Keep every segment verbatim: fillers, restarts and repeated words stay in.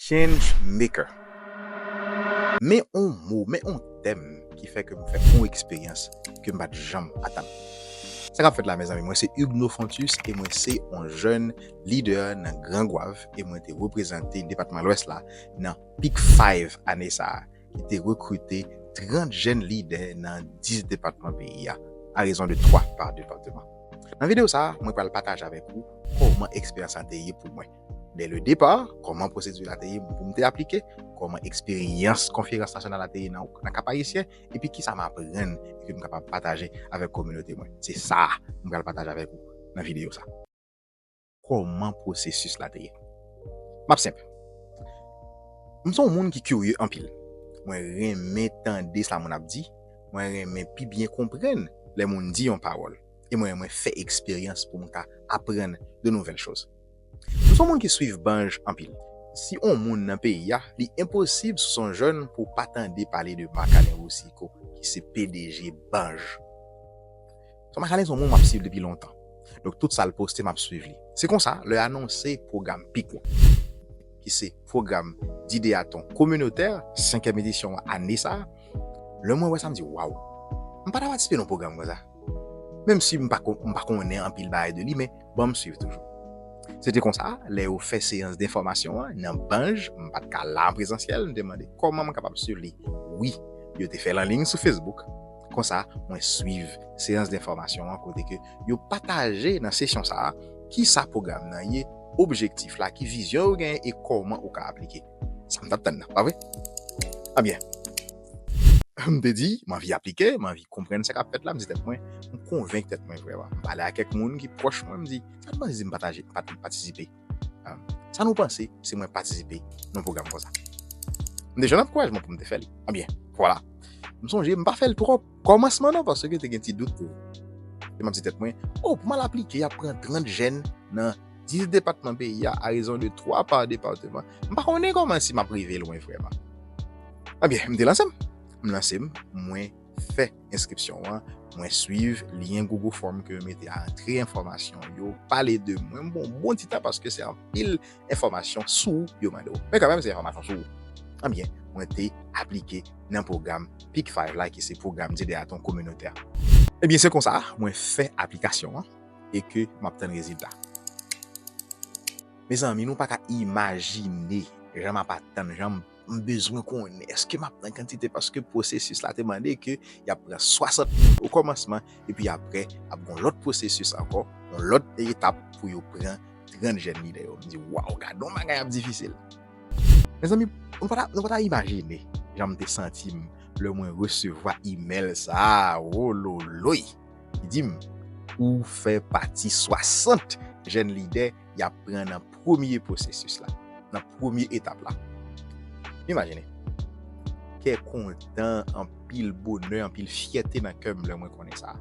Change maker. Men on mo, men on tèm ki fè ke m fè on eksperyans ke m pa t janm atann. Sa k ap fèt la, mezanmi, mwen se Hugues Nofontus e mwen se on jèn lidè nan Gran Gwav e mwen te reprezante depatman Lwès la nan Pick Five ane sa a, ki te rekrite trant jèn lidè nan dis depatman peyi a, à raison de trois par département. Nan videyo sa a, mwen pral pataje avèk ou kòman eksperyans la te ye pou mwen. Dès le départ, kòman pwosedi la te ye pou m te aplike, kòman eksperyans konferans nasyonal la te ye nan, nan Kap Ayisyen, epi kisa m aprann e ke m kapab pataje avèk kominote mwen. Se sa m pral pataje avèk ou nan videyo sa. Kòman pwosesis la te ye? M ap senp. M se yon moun ki kirye anpil. Mwen renmen tande sa moun ap di. Mwen renmen pi byen konprann lè moun di yon pawòl. E mwen renmen fè eksperyans pou m ka aprann de nouvèl choz. M se yon moun ki swiv Banj anpil. Si on moun nan peyi a, li enposib si w se yon jèn pou w pa tande pale de Marc-Alain Rosico, ki se P D G Banj. Son Machalin se yon moun m ap swiv depi lontan. Donk, tout sa l poste, m ap swiv li. Se konsa, lè yo anonse pwogram Pick One, ki se pwogram Dideyaton Kominotè, senkyèm edisyon an ane sa a, lè mwen wè sa, m di, "Waw! M pa ta patisipe nan pwogram konsa." Menm si m pa kon-, m pa konnen anpil bagay de li, men ban m swiv toujou. Se te konsa, lè yo fè seyans denfòmasyon an nan Banj, m pa t ka la an prezansyèl, m te mande kòman m kapab swiv li. Wi, yo te fè l an liy sou Facebook. Konsa, mwen swiv seyans denfòmasyon an kote ke yo pataje nan sesyon sa a kisa pwogram nan ye, objektif la, ki vizyon yo genyen e kòman ou ka aplike. Sa m t ap tann nan, pa vre? Ebyen, m te di, m anvi aplike, m anvi konprann sa k ap fèt la, m di tèt mwen, m konvenk tèt mwen vrèman. M pale ak kèk moun ki pwòch mwen, m di, "Sa nou panse si m pataje, pat-, patisipe?" Sa nou panse si mwen patisipe nan pwogram konsa? M te jwenn ankourajman pou m te fè l. Ebyen, vwala. M sonje, m pa fè l twò kòmansman non, paske te gen ti dout tou. E m ap di tèt mwen, "O, pou m al aplike, y ap pran trant jèn nan dis depatman peyi a, à raison de trois par département. M pa konnen kòman si m ap rive lwen vrèman." Ebyen, m te lanse m. M lanse m, mwen fè enskripsyon an, mwen swiv lyen Google Form ke yo mete a, antre enfòmasyon yo, pale de mwen, m pran yon bon ti tan paske se anpil enfòmasyon sou ou yo mande w. Men kanmenm, se enfòmasyon sou ou. Ebyen, mwen te aplike nan pwogram Pick Five la, ki se pwogram Dideyaton Kominotè. Ebyen, se konsa, mwen fè aplikasyon an e ke m ap tann rezilta. Mezanmi, nou pa ka imajine jan m ap atann, jan m, m bezwen konnen èske m ap nan kantite, paske pwosesis la te mande ke y ap pran swasant moun o kòmansman, epi apre, ap gen yon lòt pwosesis ankò, yon lòt etap pou yo pran trant jèn lidè yo. M di, "Waw, gad yon bagay ap difisil." Mezanmi, nou pa ta, nou pa ta imajine jan m te santi m lè mwen resevwa imèl sa a, wololoy, ki di m, "Ou fè pati swasant jèn lidè y ap pran nan premye pwosesis la, nan premye etap la." Imajine. Kè kontan, anpil bonè, anpil fyète nan kè m lè mwen konnen sa.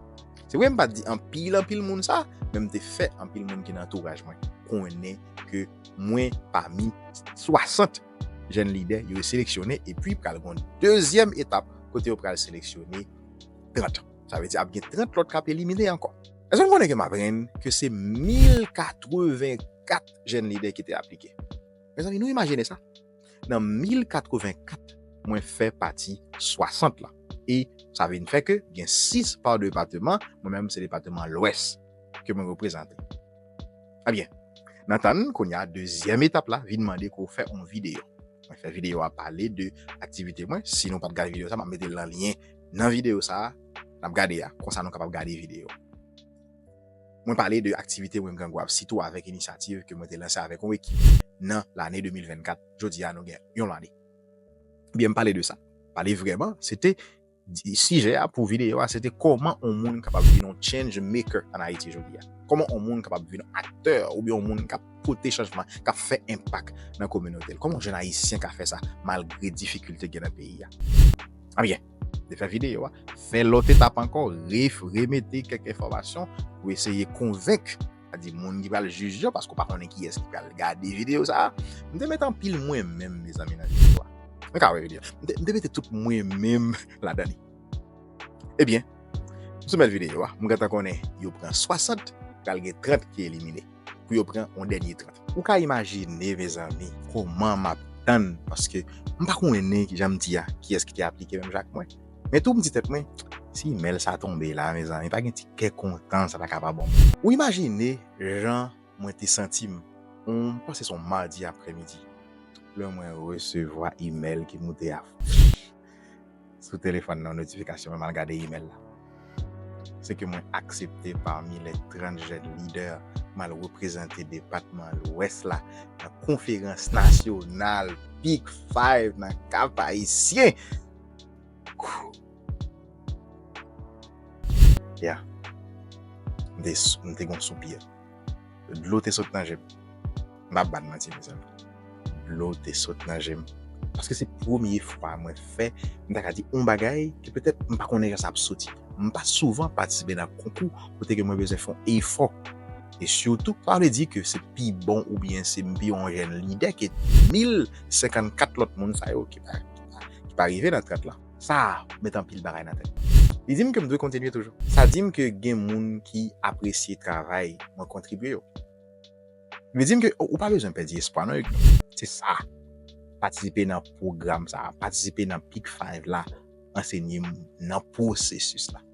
Se vre, m pa t di anpil, anpil moun sa, men m te fè anpil moun ki nan antouraj mwen konnen ke mwen pami swasant jèn lidè yo seleksyone, epi pral gen yon dezyèm etap kote yo pral seleksyone trant. Sa vle di ap gen trant lòt k ap elimine ankò. Èske nou konnen ke m aprann ke se mil katrevenkat jèn lidè ki te aplike? Mezanmi, nou imajine sa. Nan mil katrevenkat, mwen fè pati swasant lan. E sa vin fè ke gen sis pa depatman, mwen menm se depatman Lwès ke mwen reprezante. Ebyen, nan tann, kounye a, dezyèm etap la vin mande ke w fè yon videyo. Mwen fè videyo a pale de aktivite mwen. Si nou pa t gade videyo sa, m ap mete l nan lyen nan videyo sa a, n ap gade a. Konsa nou kapab gade videyo. Mwen pale de aktivite mwen Gran Gwav, sitou avèk inisyativ ke mwen te lanse avèk yon ekip nan lane de mil vennkat. Jodi a, nou gen yon lane. Ebyen, m pale de sa. Pale vrèman, se te di-, sijè a pou videyo a, se te kòman yon moun kapab vin yon change maker ann Ayiti jodi a. Kòman yon moun kapab vin yon aktè oubyen yon moun k ap pote chanjman, k ap fè enpak nan kominote l. Kòman yon jèn ayisyen ka fè sa malgre difikilte gen nan peyi a? Ebyen, te fè videyo a, fè lòt etap ankò, re-, remete kèk enfòmasyon pou eseye konvenk, sa di moun ki pral jij yo, paske w pa konnen kiyès ki pral gade videyo sa a. M te met anpil mwen menm, mezanmi, nan videyo a. Mwen ka wè videyo. M te, m te mete tout mwen menm ladan li. Ebyen, m soumèt videyo a, m gentan konnen yo pran swasant, pral gen trant ki elimine pou yo pran yon dènye trant. Ou ka imajine, mezanmi, kòman m ap tann, paske m pa konnen ki jan m di a, kiyès ki te aplike menm jan ak mwen. Men tou m di tèt mwen, si imèl sa tonbe la, mezanmi, pa gen ti kè kontan sa ta ka pa ban mwen. Ou imajine jan mwen te santi m, m panse se yon madi aprèmidi, lè mwen resevwa imèl ki moute a sou telefòn nan, notifikasyon, mwen m al gade imèl la. Se ke mwen aksepte pami lè trant jèn lidè, m al reprezante depatman Lwès la nan konferans nasyonal Big Five nan Kap Ayisyen. Ya. M te, m te gon soupi. Dlo te sot nan je m. M p ap ba n manti, mezanmi. Dlo te sot nan je m. Paske se premye fwa mwen fè, m ta ka di, yon bagay ke petèt m pa konnen jan sa ap soti. M pa souvan patisipe nan konkou kote ke mwen bezwen fè yon efò. E sitou, pa vle di ke se pi bon oubyen se m pi yon jèn lidè ke mil senkannkat lòt moun sa yo ki pa, ki pa, ki pa rive nan trant lan. Sa met anpil bagay nan tèt. Li di m ke m dwe kontinye toujou. Sa di m ke gen moun ki apresye travay mwen kontribye yo. Li di m ke ou pa bezwen pèdi espwa non, Hugues. Se sa. Patisipe nan pwogram sa, patisipe nan Big Five la, ansenye m nan pwosesis la.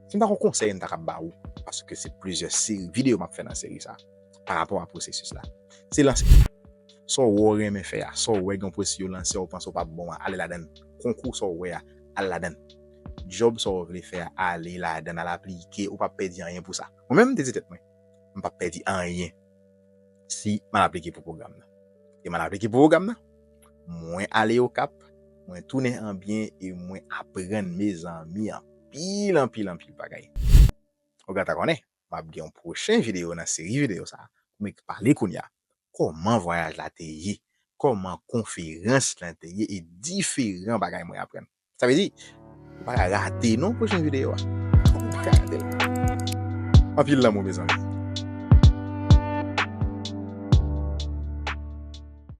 Si m ta gon konsèy m ta kab ba ou, paske se plizyè seri videyo m ap fè nan seri sa, pa rapò a pwosesis la. Se lanse. Sa w wè w renmen fè a, sa w wè gen pwosesis yo lanse a, ou panse w p ap bon a, ale ladann. Konkou sa w wè a, al ladann. Djòb sa w vle fè a, ale ladann, al aplike, ou p ap pèdi anyen pou sa. Mwen menm, m te di tèt mwen, m p ap pèdi anyen si m al aplike pou pwogram nan. E m al aplike pou pwogram nan. Mwen ale Okap, mwen tounen an byen e mwen aprann, mezanmi, anpil, anpil, anpil bagay. Ou gentan konnen, m ap gen yon pwochen videyo nan seri videyo sa a pou m pale kounye a. Kòman vwayaj la te ye? Kòman konferans lan te ye? E diferan bagay mwen aprann. Sa vle di, ou pa ka rate non pwochen videyo a. Ou pa ka rate l. Anpil lanmou, mezanmi.